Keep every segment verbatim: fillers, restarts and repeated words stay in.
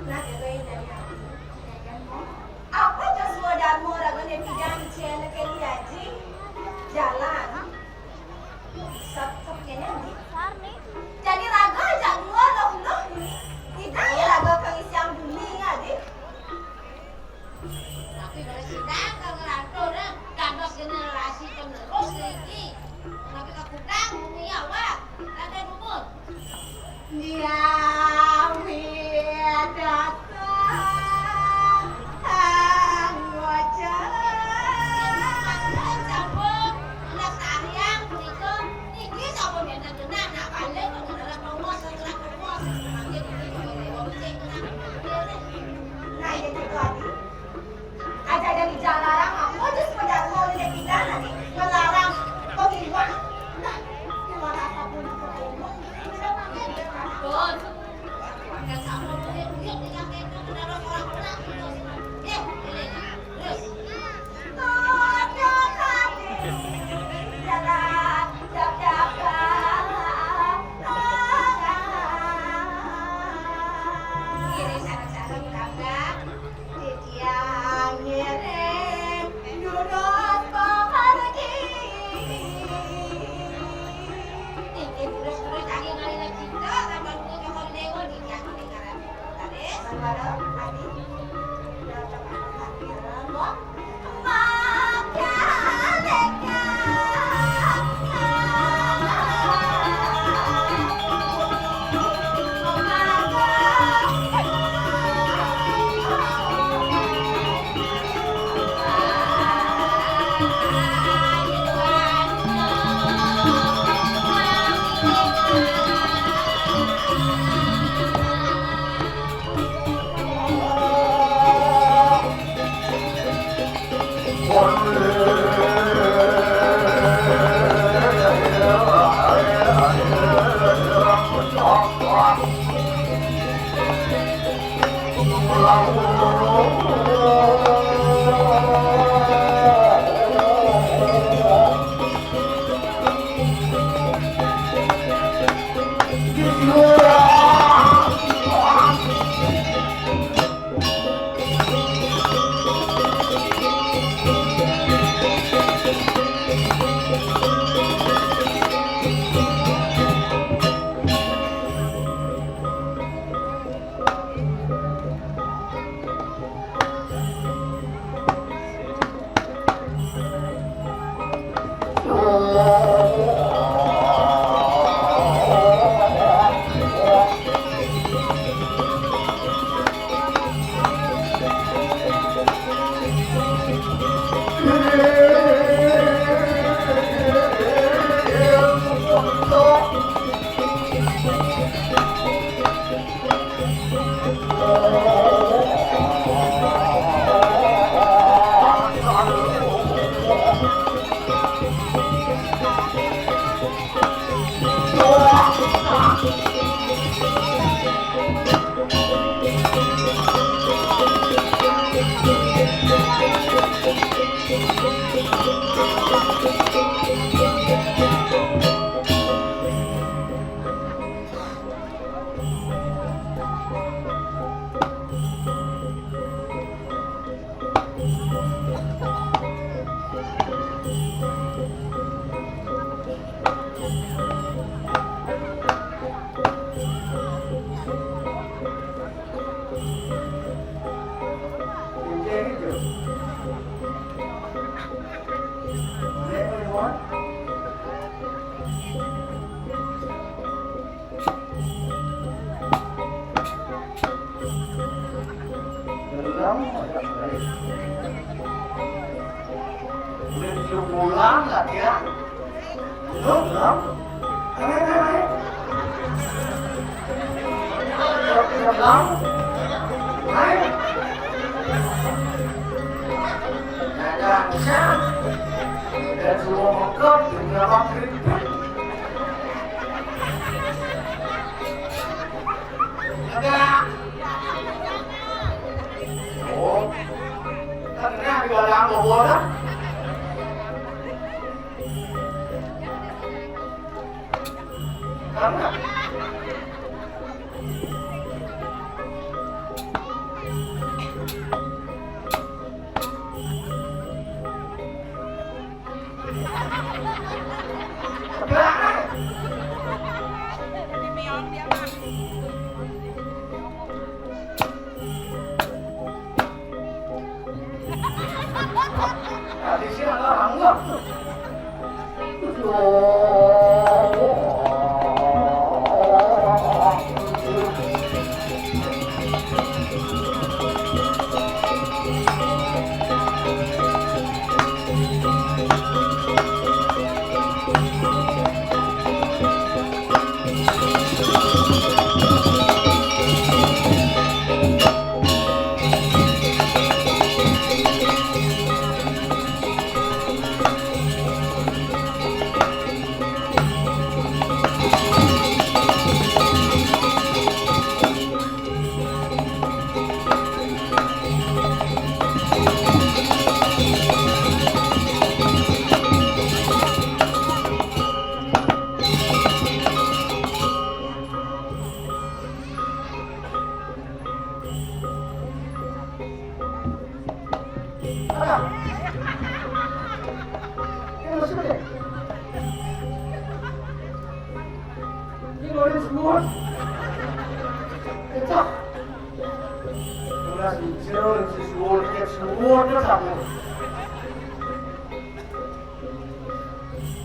Nah, jaga ini dari aku. Apa Joshua Darmo raga ne pidan cel ke liaji? Jalan. Sat kene di. Jadi raga jago loh loh ni. Tidak ya raga ke isiang bumi ya di. Tapi kalau sidang ke ngerantur, eh, dados generasi penerus lagi. Tapi ke kutang bumi awak. Ada dumun. Dia datang, wajah. Nah, ya gitu, Adi. Aja dari jalaran, aku aja sepeda mau di kita nanti melarang pengiriman. Nah, gimana apapun itu, ayo, mau kita pakai dia kan? Bos, pakai sama, yuk, kita ke itu, kita harus orang pernah, terus. Ya, ini, terus. Ada kali jalan, dap, dap, dap. Ini cara-cara bukan, Bang. Titiang ngiring durus pamargi. Inggih durus terus, cari ngalih cinta, tambah duit, tambah dewa, titiang ngiring. Tadi, saudara, tadi, sudah dapat parkiran, Bang. Udah tujuh bulan lah dia. Belum, belum. Belum, belum. Ayo. Nah, dah, bisa. Dan semua mengkop, tinggal mampir. Enggak. Oh. Kan ini ambil orang bobo dah. Kan enggak?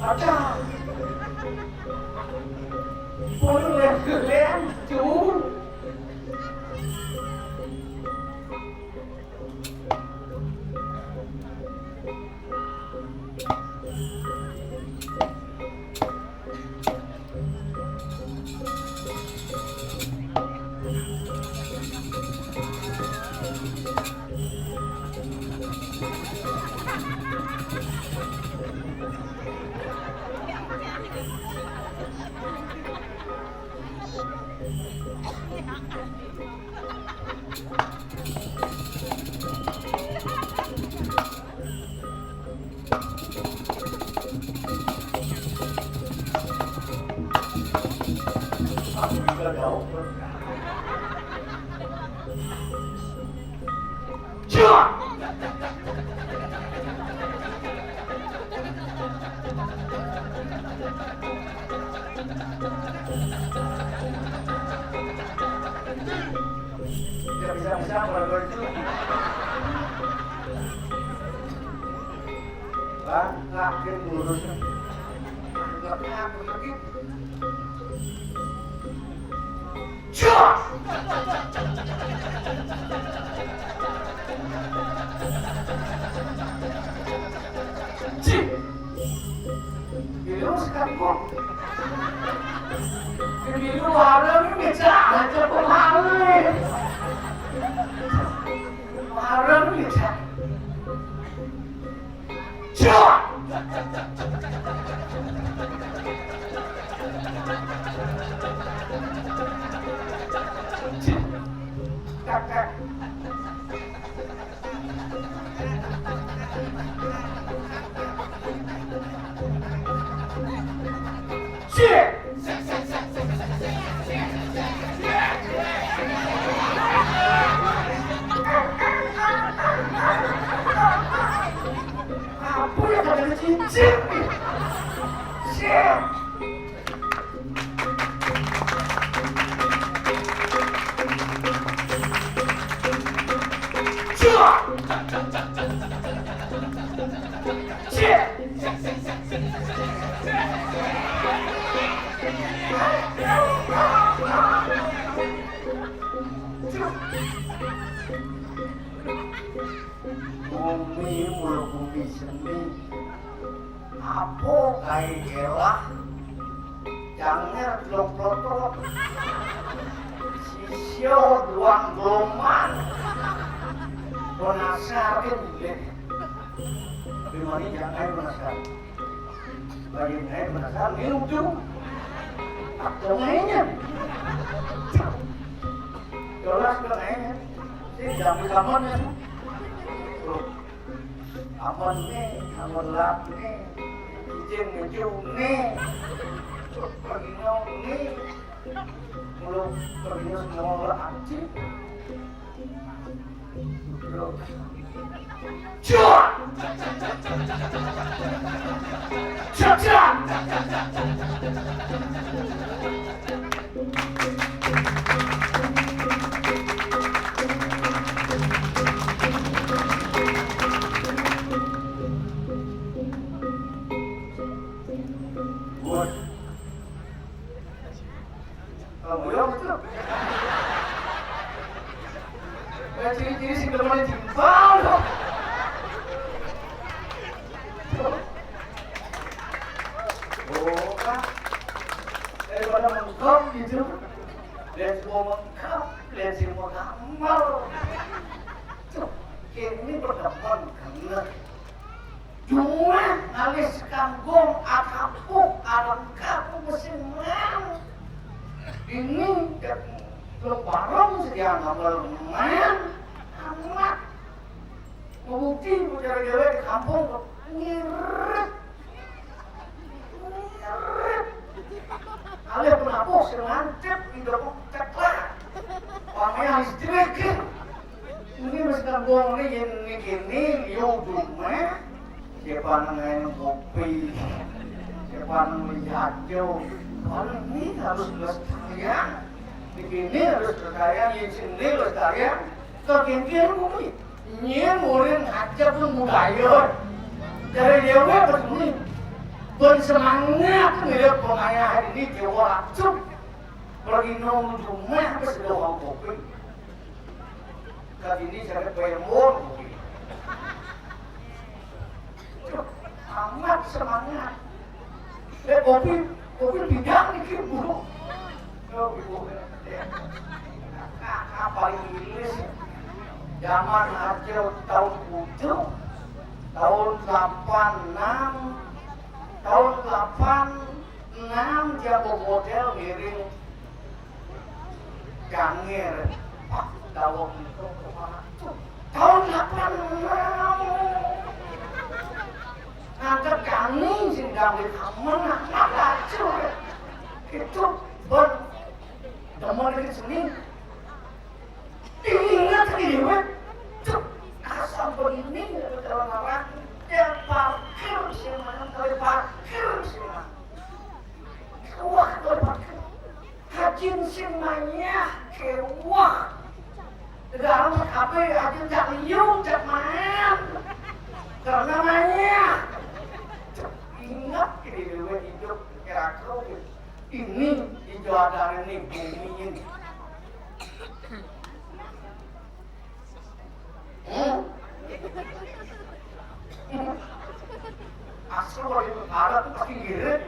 Ada. Boleh keren, cu. Tidak bisa-bisa kalau itu. Bang, yakin lurus. Nggak apa-apa, yakin. Cah! Cih! Ini lu sekarang kok. Ini lu ada nih, Cah. Aja kok malu. Ada nih, Cah. Cah! Cih! Apa yang ada cincin? Cih! Bumi, mula bumi seni. Apa kae gelah? Janger belum plotot. Sisio duang gelombang. Penasaran deh. Di mana jangan penasaran? Bagi saya penasaran, ini ujung. Apa mainnya? Jelas kan mainnya. Ini jamu-jamuannya. Tuh. Aman nih, aman lap nih, izin ngeju nih, pergi nih, belum pergi semua orang anjing. Bro. Cuak! Cuak, cuak! Good. Kalau beliau betul. Ciri-ciri sing demen timpal. Oh, kan. Daripada mengkap gitu. Lihat semua mengkap, lihat semua gambar. Tuh, ini berdemen banget. Cuma ngalih sekanggung, akapuh, alengkap, mesin man. Ini, lebaran sediaan gambar man. Amat. Bukti, bicara cewek di kampung, ngirit. Ngirit. Alih penabuh, sing ngantip, di dapur ceklak. Pamaya listrik. Ini mesti ngomong ini, ini gini, yo, cuma. Siapa nengahin kopi? Siapa nengahin hijau? Kalau ini harus lestarian. Di sini harus lestarian, di sini lestarian. Kegentian bumi. Nyén murid ngajak pun budaya. Dari dewe begini. Bersemangat ngeliat pengayah ini dewa racun. Pergi nang rumah ke sedoang kopi. Kali ini saya bayar mur kopi. Amat semangat. Eh, kopi, kopi bidang nih, Bu. Kopi, kopi. Nah, paling ilis. Zaman aja tahun tujuh, tahun delapan enam, tahun delapan enam dia model ngiring Gangir. Pak, dawang itu kemana? Tuh, tahun delapan enam. Ngangkat kami sing ganggu kamen, ngangkat lacur. Itu ben demen di sini. Ingat ini, weh. Tuh, asal begini, kalau ngarang, dia parkir sih, mana kali parkir sih, mana. Wah, kali parkir. Hajin sing manyah, kewah. Dalam kabeh hajin jak liu, jak maen. Karena manyah. Ingat ini dewe hidup kira-kira. Ini hijau ada ini bumi ini. Asal kalau itu ada tuh pasti ngirit.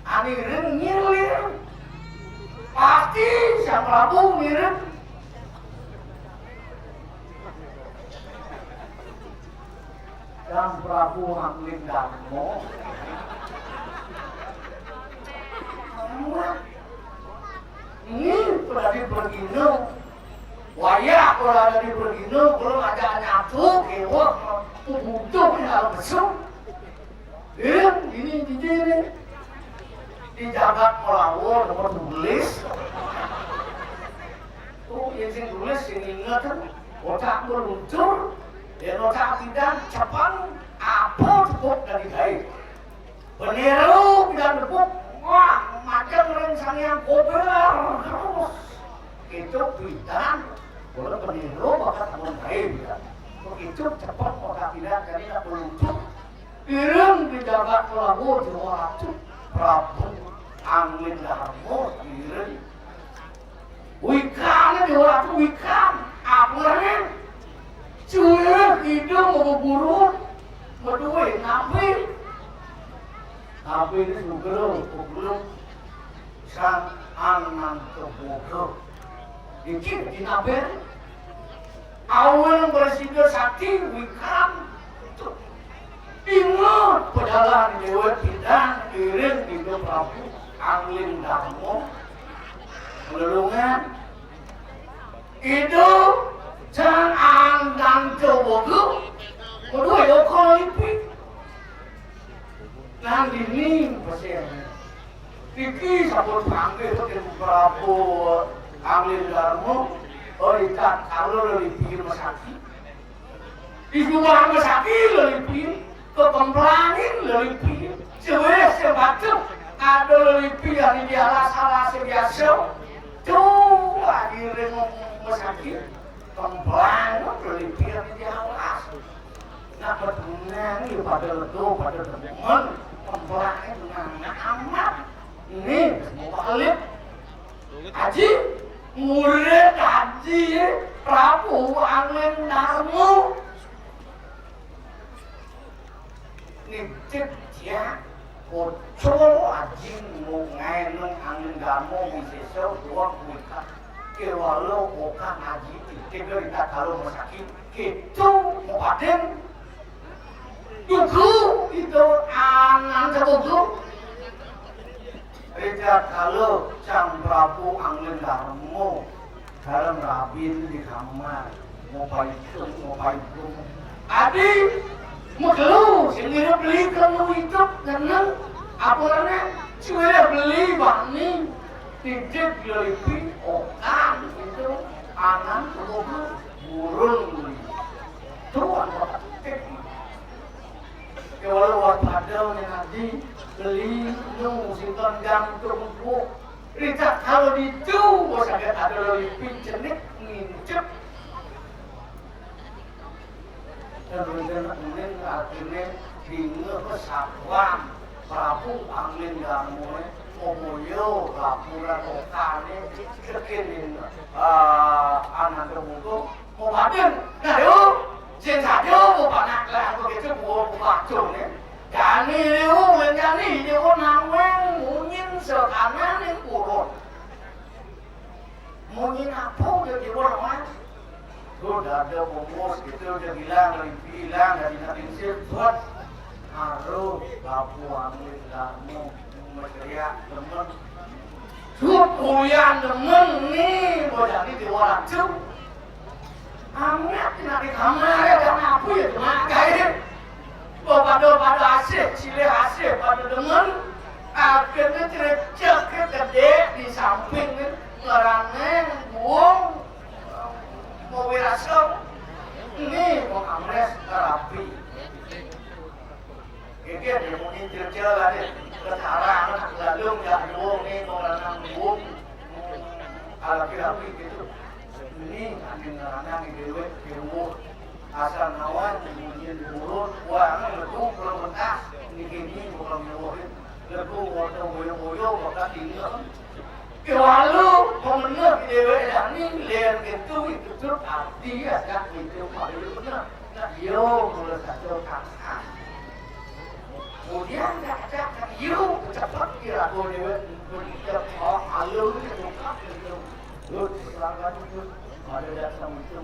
Ani ngirit ngilir. Pasti siapa Prabu ngirit. Dan Prabu Hangling Darmo. Ini berarti bergino. Wayah kalau ada di Bergino, belum ada nyatu, kewok, butuh kalau besok. Eh, ini di sini. Di jagat Melayu, nomor tulis. Tuh, yang sing tulis, yang inget kan. Otak meluncur, dan otak tidak cepat, apa cukup dari baik. Peniru bidan debuk, wah, macam ring Sang Hyang Kober. Terus itu bidan, kalau peniru bakal tahun lain bidan. Begitu cepat maka tidak jadi tak meluncur. Ireng di jagat Melayu di Ratu Prabu Angling Darmo, ireng. Wikane di Ratu Wikam, apa nih? Cuy, hidung mau buru, mau duit, ngapain? Tapi ini sugero, sugero sang anang kebodo. Iki dinaber. Awan bersida sakti wikam. Ingat pedalan dewa tidak iring Indo Prabu Angling Darmo. Melulungan. Indo jan andang kebodo. Kedua yoko lipi. Nandini pasien. Iki sampun panggih Prabu Angling Darmo, oh, ikat kalau lelipi mesaki. Di rumah mesaki lelipi, kekemplangin lelipi. Sewis sebatuk, ada lelipi yang di alas-alas biasa. Tuh, hadirin mesaki, kemplang lelipi yang di alas. Nak betenang ya pada ledo, pada demen, kempelangnya tenang amat. Ini mau balik. Haji, Murid Aji Prabu Angling Darma. Nitip dia kocol Aji mau ngaeneng Angling Darma wisesa dua kuwi. Kewala okan Aji titip dari tak kalau masakit. Gitu mau paden. Dugu itu angan sebugu. Rikala Sang Prabu Angling Darma dalam rabin di kamar, mau paitung, mau paitung. Adi, mekelu, sing ngira beli kelu itu, keneng, apa namanya, sudah beli bani, titip lelipi, okan itu, angan sebugu, burung beli. Tuan, titip. Kewala waspada ning adi, beli nu sing tendang untuk empuk. Ricak kalau ditu, bos saged ada lelipi cenik ngincep. Dan rencana kuning akhirnya dingeh satuan Prabu Angling Darmone, omoyo laporan okane cekin, eh, anak kemudian. Mau paden, nah yo, sing saja mau panak lah, begitu mau pacung ya. Jani liu, jani liu nangweng munyin sekananing purun. Munyin apa udah di purun, Mas? Tuh, dada bungkus gitu, udah bilang, mimpi hilang, dari nabi sir, buat. Aduh, bapu ambil kamu, mau ceria, demen. Sup, ulian demen nih, mau jadi di waraju. Amat nak di kamar ya, karena apa ya, cuma kayak. Mau pada, pada asik, silih asik, pada demen. Akhirnya cerecek gede di samping nih, ngeraneng, buang, mau wirasem. Ini mau amres, rapi. Iki dia muni jejel aja. Ketarang, lalu ya wong nih mau lanang wong. Kalau kira gitu. Ini anjing lanang di dewe, di wong. Asal nawan, muni di mulut, wah, lebu belum bekas. Ini gini, bukan nyewohin. Lebu, woto, woyo, woyo, bakal tinggal. Kewalu, pemenang di dewe, ini, lihat gitu, itu tuh arti ya, kan, itu, paling benar. Yo, mula satu kakak. Kemudian kakak, yo, cepat kira boleh berpikir, oh, alur itu, itu. Lu, silakan itu, pada datang itu.